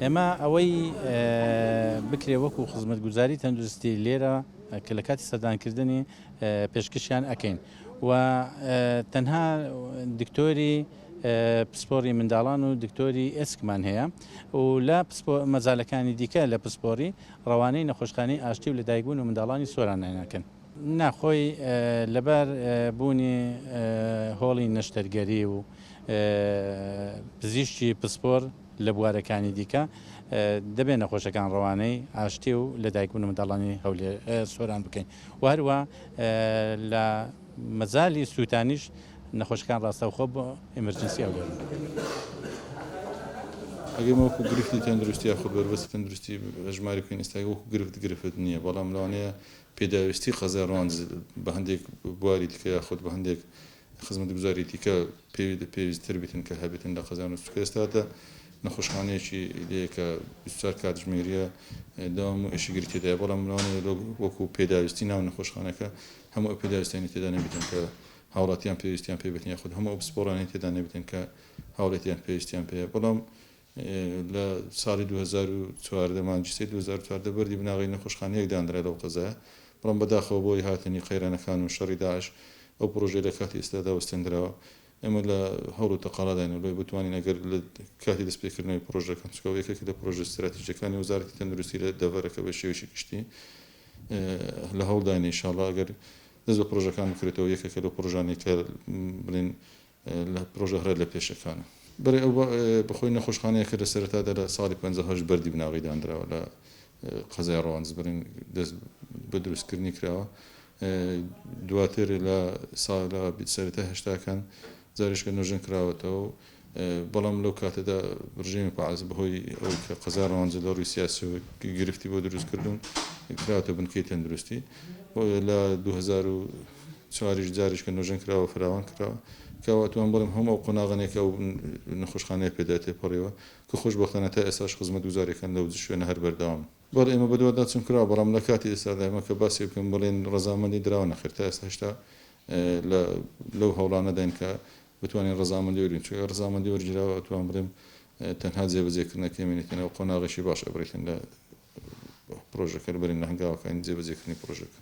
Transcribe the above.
ئێمە ئەوەی بکرێ وەکو خزمەتگوزاری تەندروستی لێرە کە لە کاتی سەردانکردنی پێشکەشیان ئەکەین و تەنها دکتۆری پسپۆری منداڵان و دکتۆری ئێسکمان هەیە و لە مەجالەکانی دیکە لە پسپۆری ڕەوانەی نەخۆشخانەی ئاشتی و لەدایکبوون و منداڵانی سۆران ئەکەن. نا خۆی لەبەر بوونی هۆڵی نەشتەرگەری و پزیشکی پسپۆر لە بوارەکانی دیکە دەبێت نەخۆشەکان ڕەوانەی ئاشتی و لەدایکبوون و منداڵانی هەولێر سۆران بکەین و هەروە لە مەجالی سووتانیش نەخۆشەکان ڕاستەوخۆ بۆ ئیمرجنسی هەولێر. ئەگەر ئێمە وەکو گرفتی تەندروستی یاخود بەربەستی تەندروستی هەژماری بکەین ئێستا وەکو گرفت گرفت نییە بەڵام لەوانەیە پێداویستی قەزای ڕواندز بە هەندێک بواری دیکە یاخود بە هەندێک خزمەتگوزاری دیکە پێویستتر بێتن کە هەبێتن لە قەزای ڕواندز چونکە ئێستا دە نەخۆشخانەیەکی لێیە کە 24 کاتژمێریە دەوام و ئێشکگری تێدایە بەڵام لەوانەیە وەکو پێداویستی ناو نەخۆشخانەکە هەموو ئەو پێداویستیانەی تێدا نەبێتن کە هاوڵاتیان پێویستیان پێ بێتن یاخود هەموو ئەو پسپۆڕانەی تێدا نەبێتن کە هاوڵاتیان پێویستیان پێیە بەڵام لە ساڵی 2014 مانگی سێی 2014 بەردی بناغەی نەخۆشخانەیەک دانرا لەو قەزایە، بەڵام بەداخەوە بەهۆی هاتنی قەیرانەکان و شەڕی داعش ئەو پڕۆژەیە لە کاتی ئێستادا وەستێندراوە. ئێمە لە هەوڵ و تەقەلاداین و لەوەی بتوانین ئەگەر لە کاتی دەستپێکردنەوەی پڕۆژەکان، چونکە ئەوە یەکێکە لە پڕۆژە ستراتیژییەکانی وەزارەتی تەندروستی لە دەڤەرەکە بە شێوەیەکی گشتی لە هەوڵداین ئینشاڵڵا ئەگەر دەست بە پڕۆژەکان بکرێتەوە یەکێکە لەو پڕۆژانەی کە بڵێین لە پرۆژە هەرە لە پێشەکانە. بەڵێ ئەو بەخۆی نەخۆشخانەیەکە لە سەرەتادا لە ساڵی 58 بەردی بناغەی دانراوە لە قەزای ڕەواندز بڕین دەست بە دروستکردنی کراوە دواتر لە ساڵ لە سەرەتای هەشتاکان جارێکە نۆژەن کراوەتەوە بەڵام لەو کاتەدا ڕژێمی بەعس بەهۆی ئەوەی کە قەزای ڕەواندز لە ڕووی سیاسیەوە گرفتی بۆ دروست کردوون کراوەتە بنکەی تەندروستی لە 2004یش جارێک کە نۆژەن کراوە فراوان کراوە کە ئەتوانم بڵێم هەموو ئەو قۆناغانەی کە ئەو نەخۆشخانەیە پێدا تێپەڕیوە کە خۆشبەختانە تا ئێستاش خزمەتگوزارییەکان لەو شوێنە هەر بەردەوامن. بەڵێ ئێمە بەدواداچوون کراوە بەڵام لە کاتی ئێستادا ئێمە کە باسی بکەین بڵێین ڕەزامەندی دراوە نەخێر تا ئێستا هێشتا لە لەو هەوڵانەداین کە بتوانین ڕەزامەندی وەرگرین چونکە ئەگەر ڕەزامەندی وەرگیراوە ئەتوانم بڵێم تەنها جێبەجێکردنەکەی مێنێتەوە قۆناغێکی باش ئەبڕیتن لە پڕۆژەکە بەرین لە هەنگاوەکانی جێبەجێکردنی پڕۆژەکە.